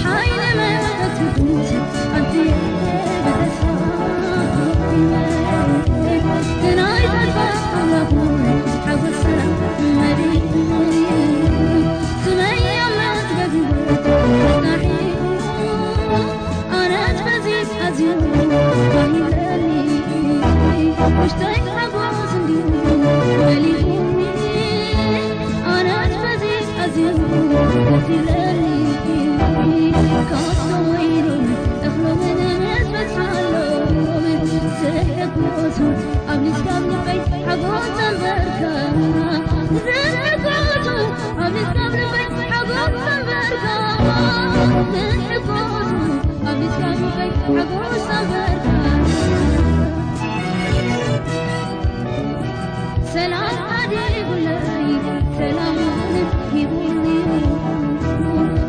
ሓይሊ መንፈስ ቅዱስ ኣንትየ ብተስፋ ኮፊነ፣ ብናይ ጻድቃን ኣምላኽ ሓጎስ ሰላም መሊኡ፣ ስመይ ኣብ መዝገብ ህይወት ተጻሒፉ፣ ኣነስ በዚ ኣዝዩ ባህ ይብለኒ፣ ውሽጠይ ሓጎስ እንዲዩ መሊኡኒ፣ ኣነስ በዚ ኣዝዩ ደስ ይብለኒ። ካብቶም ወይኖም እኽሎምን ምስ በዝሓሎም ዝሕጎሱ፣ ኣብ ልስካብ ልበይ ሓጎስ ኣንበርካ። ዝሕጎሱ፣ ኣብ ልስካብ ልበይ ሓጎስ ኣንበርካ። ዝሕጎሱ፣ ኣብ ልስካብ ልበይ ሓጎስ ኣንበርካ። ሰላም ዓዲጉለይ፣ ሰላም ሂቡኒ።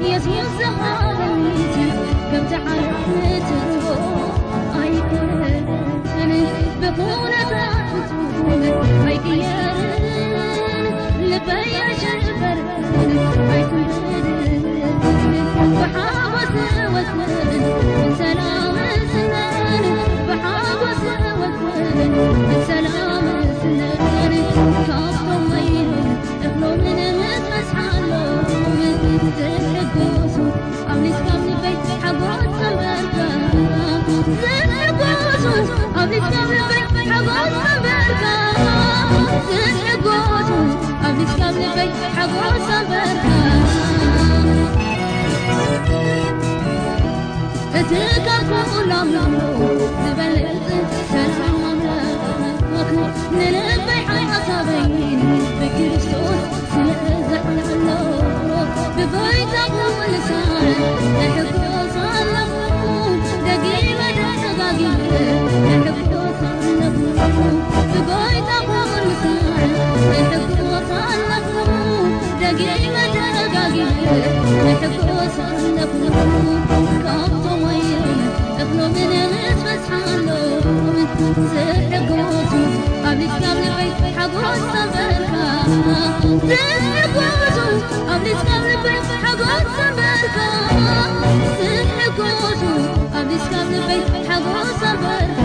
የሱስ ዝሃበኒ ከምቲ ዓለም ትብሎ ኣይኮነን። ብኹነታት ፍጹም ኣይቅየርን፣ ልበይ ኣይሽበርን ኣይትንበርን። ብሓጎስ እወስን ሰላም እስነን፣ ብሓጎስ እወስን ሰላም እስነን። ካብቶም ወይኖም እኽሎምን ምስ በዝሓሎም ዝሕጎሱ፣ ኣብ ልስካም ልበይ ሓጎስ ኣንበርካ። ዝሕጎሱ፣ ኣብ ልስካም ልበይ ሓጎስ ኣንበርካ። ዝሕጎሱ፣ ኣብ ልስካም ልበይ ሓጎስ ኣንበርካ። እቲ ካብ ኩሎም ዝበልጽ ሰላም ኣምላኽ፣ ንልበይ ሓሳበይን ብክርስቶስ ስለ ዘዕለሎ፣ ብጎይታ ኩሉ ሳዕ እሕጎስ ኣለኹ፣ ደጊመ ደጋጊመ እሕጎስ ኣለኹ፣ ብጎይታ ኩሉ ሳዕ እሕጎስ ኣለኹ፣ ደጊመ ደጋጊመ እሕጎስ ኣለኹ። ካብቶም ወይኖም እኽሎምን ምስ በዝሓሎም ዝሕጎሱ፣ ኣብ ልስካም ልበይ ሓጎስ ኣንበርካ። ዝሕጎሱ፣ ኣብ ልስካም ልበይ ሓጎስ ኣንበርካ። ዝሕጎሱ፣ ኣብ ልስካም ልበይ ሓጎስ ኣንበርካ።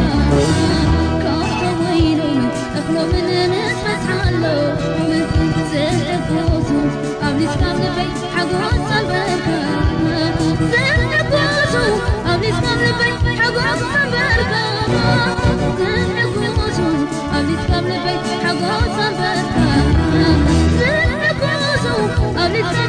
ካብቶም ወይኖም እኽሎምን ምስ በዝሓሎም ዝሕጎሱ፣ ኣብ ልስካም ልበይ ሓጎስ ኣንበርካ። ዝሕጎሱ፣ ኣብ ልስካም ልበይ ሓጎስ ኣንበርካ። ዝሕጎሱ፣ ኣብ ልስካም ልበይ ሓጎስ ኣንበርካ። ዝሕጎሱ፣ ኣብ ልስካም